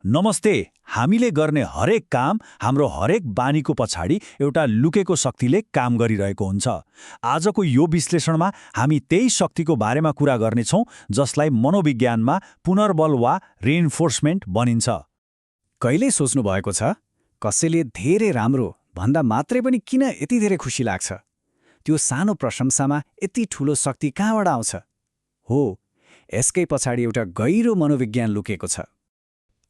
नमस्ते। हामीले गर्ने हरेक काम, हाम्रो हरेक बानीको पछाडि एउटा लुकेको शक्तिले काम गरिरहेको हुन्छ। आजको यो विश्लेषणमा हामी त्यही शक्तिको बारेमा कुरा गर्नेछौँ जसलाई मनोविज्ञानमा पुनर्बल वा रिइन्फोर्समेन्ट भनिन्छ। कहिल्यै सोच्नु भएको छ कसैले धेरै राम्रो भन्दा मात्रै पनि किन यति धेरै खुसी लाग्छ? त्यो सानो प्रशंसामा यति ठूलो शक्ति कहाँबाट आउँछ? हो, यसकै पछाडि एउटा गहिरो मनोविज्ञान लुकेको छ।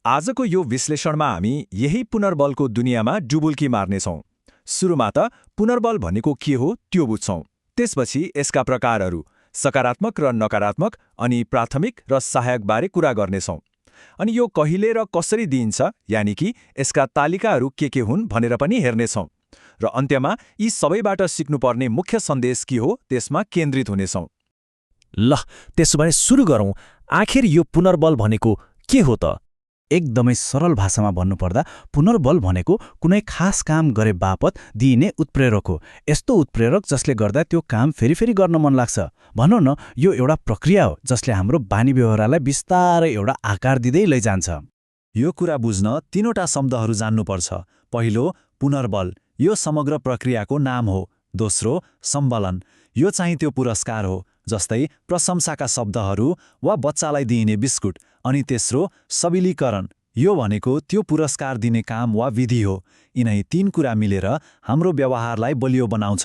आजको यो विश्लेषणमा हामी यही पुनर्बलको दुनियाँमा डुबुल्की मार्नेछौँ। सुरुमा त पुनर्बल भनेको के हो त्यो बुझ्छौँ। त्यसपछि यसका प्रकारहरू, सकारात्मक र नकारात्मक अनि प्राथमिक र सहायकबारे कुरा गर्नेछौँ। अनि यो कहिले र कसरी दिइन्छ, यानि कि यसका तालिकाहरू के हुन् भनेर पनि हेर्नेछौँ। र अन्त्यमा यी सबैबाट सिक्नुपर्ने मुख्य सन्देश के हो त्यसमा केन्द्रित हुनेछौँ। ल, त्यसो भने सुरु गरौँ। आखिर यो पुनर्बल भनेको के हो त? एकदमै सरल भाषामा भन्नुपर्दा पुनर्बल भनेको कुनै खास काम गरे बापत दिइने उत्प्रेरक हो। यस्तो उत्प्रेरक जसले गर्दा त्यो काम फेरि गर्न मन लाग्छ। भनौँ न, यो एउटा प्रक्रिया हो जसले हाम्रो बानी व्यवहारलाई बिस्तारै एउटा आकार दिँदै लैजान्छ। यो कुरा बुझ्न तीनवटा शब्दहरू जान्नुपर्छ। पहिलो, पुनर्बल, यो समग्र प्रक्रियाको नाम हो। दोस्रो, सम्बलन, यो चाहिँ त्यो पुरस्कार हो, जस्तै प्रशंसाका शब्दहरू वा बच्चालाई दिइने बिस्कुट। अनि तेस्रो, सबलीकरण, यो भनेको त्यो पुरस्कार दिने काम वा विधि हो। यिनै तीन कुरा मिलेर हाम्रो व्यवहारलाई बलियो बनाउँछ।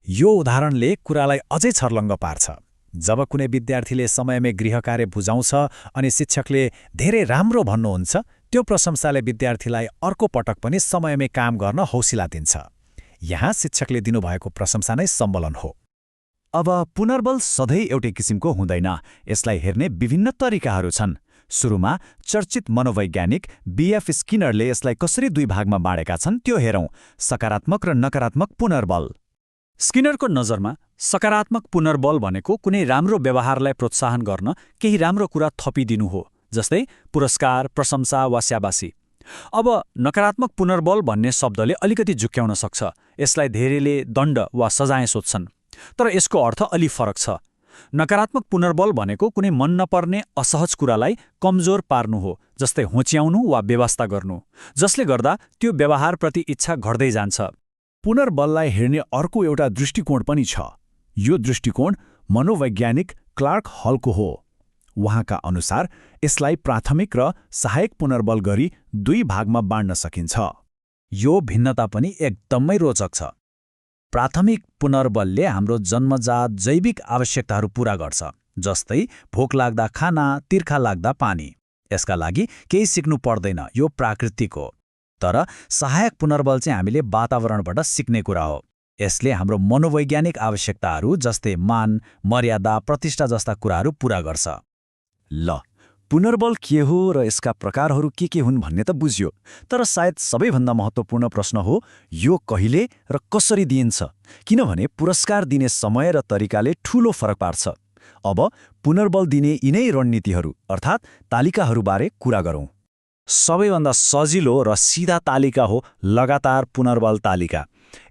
यो उदाहरणले कुरालाई अझै छर्लङ्ग पार्छ। जब कुनै विद्यार्थीले समयमै गृहकार्य बुझाउँछ अनि शिक्षकले धेरै राम्रो भन्नुहुन्छ, त्यो प्रशंसाले विद्यार्थीलाई अर्को पटक पनि समयमै काम गर्न हौसला दिन्छ। यहाँ शिक्षकले दिनुभएको प्रशंसा नै सम्बलन हो। अब पुनर्बल सधैँ एउटै किसिमको हुँदैन। यसलाई हेर्ने विभिन्न तरिकाहरू छन्। सुरुमा चर्चित मनोवैज्ञानिक B.F. स्किनरले यसलाई कसरी दुई भागमा बाँडेका छन् त्यो हेरौँ। सकारात्मक र नकारात्मक पुनर्बल। स्किनरको नजरमा सकारात्मक पुनर्बल भनेको कुनै राम्रो व्यवहारलाई प्रोत्साहन गर्न केही राम्रो कुरा थपिदिनु हो, जस्तै पुरस्कार, प्रशंसा वा स्याबासी। अब नकारात्मक पुनर्बल भन्ने शब्दले अलिकति झुक्क्याउन सक्छ। यसलाई धेरैले दण्ड वा सजाय सोध्छन्, तर यसको अर्थ अलि फरक छ। नकारात्मक पुनर्बल भनेको कुनै मन नपर्ने असहज कुरालाई कमजोर पार्नु हो, जस्तै होच्याउनु वा बेवास्ता गर्नु, जसले गर्दा त्यो व्यवहारप्रति इच्छा घट्दै जान्छ। पुनर्बललाई हेर्ने अर्को एउटा दृष्टिकोण पनि छ। यो दृष्टिकोण मनोवैज्ञानिक क्लार्क हलको हो। उहाँका अनुसार यसलाई प्राथमिक र सहायक पुनर्बल गरी दुई भागमा बाँड्न सकिन्छ। यो भिन्नता पनि एकदमै रोचक छ। प्राथमिक पुनर्बलले हाम्रो जन्मजात जैविक आवश्यकताहरू पूरा गर्छ, जस्तै भोक लाग्दा खाना, तिर्खा लाग्दा पानी। यसका लागि केही सिक्नु पर्दैन, यो प्राकृतिक हो। तर सहायक पुनर्बल चाहिँ हामीले वातावरणबाट सिक्ने कुरा हो। यसले हाम्रो मनोवैज्ञानिक आवश्यकताहरू जस्तै मान, मर्यादा, प्रतिष्ठा जस्ता कुराहरू पूरा गर्छ। ल, पुनर्बल के हो र यसका प्रकारहरू के हुन् भन्ने त बुझ्यो। तर सायद सबैभन्दा महत्त्वपूर्ण प्रश्न हो, यो कहिले र कसरी दिइन्छ? किनभने पुरस्कार दिने समय र तरिकाले ठूलो फरक पार्छ। अब पुनर्बल दिने यिनै रणनीतिहरू अर्थात् तालिकाहरूबारे कुरा गरौँ। सबैभन्दा सजिलो र सिधा तालिका हो लगातार पुनर्बल तालिका।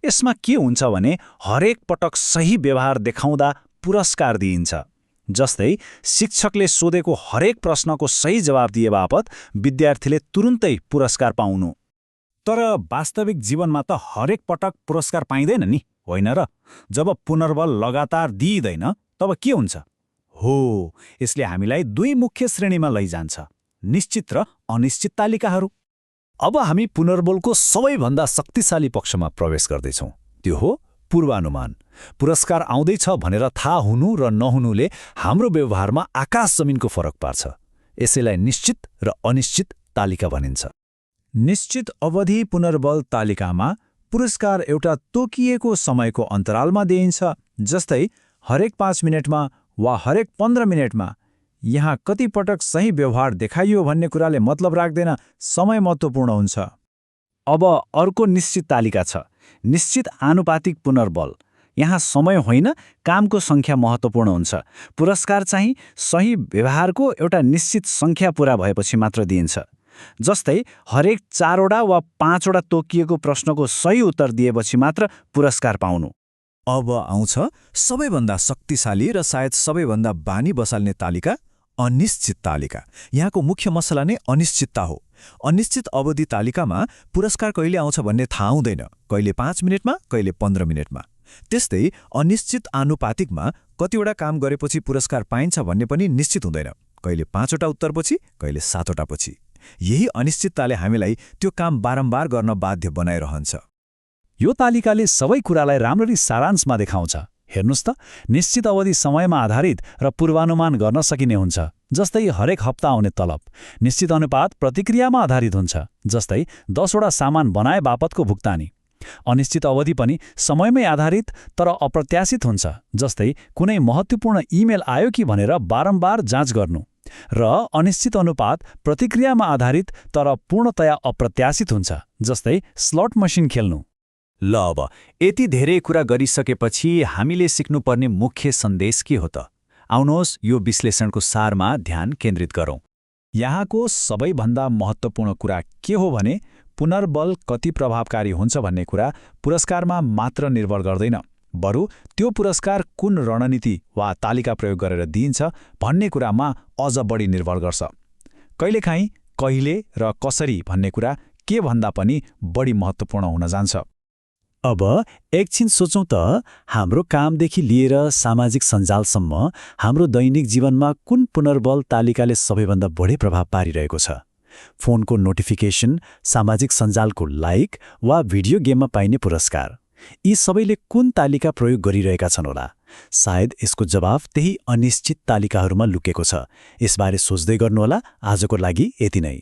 यसमा के हुन्छ भने हरेक पटक सही व्यवहार देखाउँदा पुरस्कार दिइन्छ। जस्तै शिक्षकले सोधेको हरेक प्रश्नको सही जवाब दिए बापत विद्यार्थीले तुरुन्तै पुरस्कार पाउनु। तर वास्तविक जीवनमा त हरेक पटक पुरस्कार पाइँदैन नि, होइन र? जब पुनर्बल लगातार दिइँदैन तब के हुन्छ? हो, यसले हामीलाई दुई मुख्य श्रेणीमा लैजान्छ, निश्चित र अनिश्चित तालिकाहरू। अब हामी पुनर्बलको सबैभन्दा शक्तिशाली पक्षमा प्रवेश गर्दैछौँ। त्यो हो पूर्वानुमान। पुरस्कार आउँदैछ भनेर थाहा हुनु र नहुनुले हाम्रो व्यवहारमा आकाश जमिनको फरक पार्छ। यसैलाई निश्चित र अनिश्चित तालिका भनिन्छ। निश्चित अवधि पुनर्बल तालिकामा पुरस्कार एउटा तोकिएको समयको अन्तरालमा दिइन्छ, जस्तै हरेक 5 मिनेटमा वा हरेक 15 मिनेटमा। यहाँ कति पटक सही व्यवहार देखाइयो भन्ने कुराले मतलब राख्दैन, समय महत्त्वपूर्ण हुन्छ। अब अर्को निश्चित तालिका छ, निश्चित आनुपातिक पुनर्बल। यहाँ समय होइन, कामको सङ्ख्या महत्त्वपूर्ण हुन्छ। पुरस्कार चाहिँ सही व्यवहारको एउटा निश्चित सङ्ख्या पूरा भएपछि मात्र दिइन्छ। जस्तै हरेक 4वटा वा 5वटा तोकिएको प्रश्नको सही उत्तर दिएपछि मात्र पुरस्कार पाउनु। अब आउँछ सबैभन्दा शक्तिशाली र सायद सबैभन्दा बानी बसाल्ने तालिका, अनिश्चित तालिका। यहाँको मुख्य मसला नै अनिश्चितता हो। अनिश्चित अवधि तालिकामा पुरस्कार कहिले आउँछ भन्ने थाहा हुँदैन, कहिले 5 मिनेटमा, कहिले 15 मिनेटमा। त्यस्तै अनिश्चित आनुपातिकमा कतिवटा काम गरेपछि पुरस्कार पाइन्छ भन्ने पनि निश्चित हुँदैन, कहिले 5वटा उत्तरपछि, कहिले 7वटा पछि। यही अनिश्चितताले हामीलाई त्यो काम बारम्बार गर्न बाध्य बनाइरहन्छ। यो तालिकाले सबै कुरालाई राम्ररी सारांशमा देखाउँछ। हेर्नुस् त, निश्चित अवधि समयमा आधारित र पूर्वानुमान गर्न सकिने हुन्छ, जस्तै हरेक हप्ता आउने तलब। निश्चित अनुपात प्रतिक्रियामा आधारित हुन्छ, जस्तै 10वटा सामान बनाए बापतको भुक्तानी। अनिश्चित अवधि पनि समयमै आधारित तर अप्रत्याशित हुन्छ, जस्तै कुनै महत्त्वपूर्ण इमेल आयो कि भनेर बारम्बार जाँच गर्नु। र अनिश्चित अनुपात प्रतिक्रियामा आधारित तर पूर्णतया अप्रत्याशित हुन्छ, जस्तै स्लट मसिन खेल्नु। ल अब यति धेरै कुरा गरिसकेपछि हामीले सिक्नुपर्ने मुख्य सन्देश के हो त? आउनुहोस् यो विश्लेषणको सारमा ध्यान केन्द्रित गरौँ। यहाँको सबैभन्दा महत्त्वपूर्ण कुरा के हो भने पुनर्बल कति प्रभावकारी हुन्छ भन्ने कुरा पुरस्कारमा मात्र निर्भर गर्दैन, बरु त्यो पुरस्कार कुन रणनीति वा तालिका प्रयोग गरेर दिइन्छ भन्ने कुरामा अझ बढी निर्भर गर्छ। कहिलेकाहीँ कहिले र कसरी भन्ने कुरा के भन्दा पनि बढी महत्त्वपूर्ण हुन जान्छ। अब एकछिन सोचौँ त, हाम्रो कामदेखि लिएर सामाजिक सञ्जालसम्म हाम्रो दैनिक जीवनमा कुन पुनर्बल तालिकाले सबैभन्दा बढी प्रभाव पारिरहेको छ? फोनको नोटिफिकेसन, सामाजिक सञ्जालको लाइक वा भिडियो गेममा पाइने पुरस्कार, यी सबैले कुन तालिका प्रयोग गरिरहेका छन् होला? सायद यसको जवाफ त्यही अनिश्चित तालिकाहरूमा लुकेको छ। यसबारे सोच्दै गर्नुहोला। आजको लागि यति नै।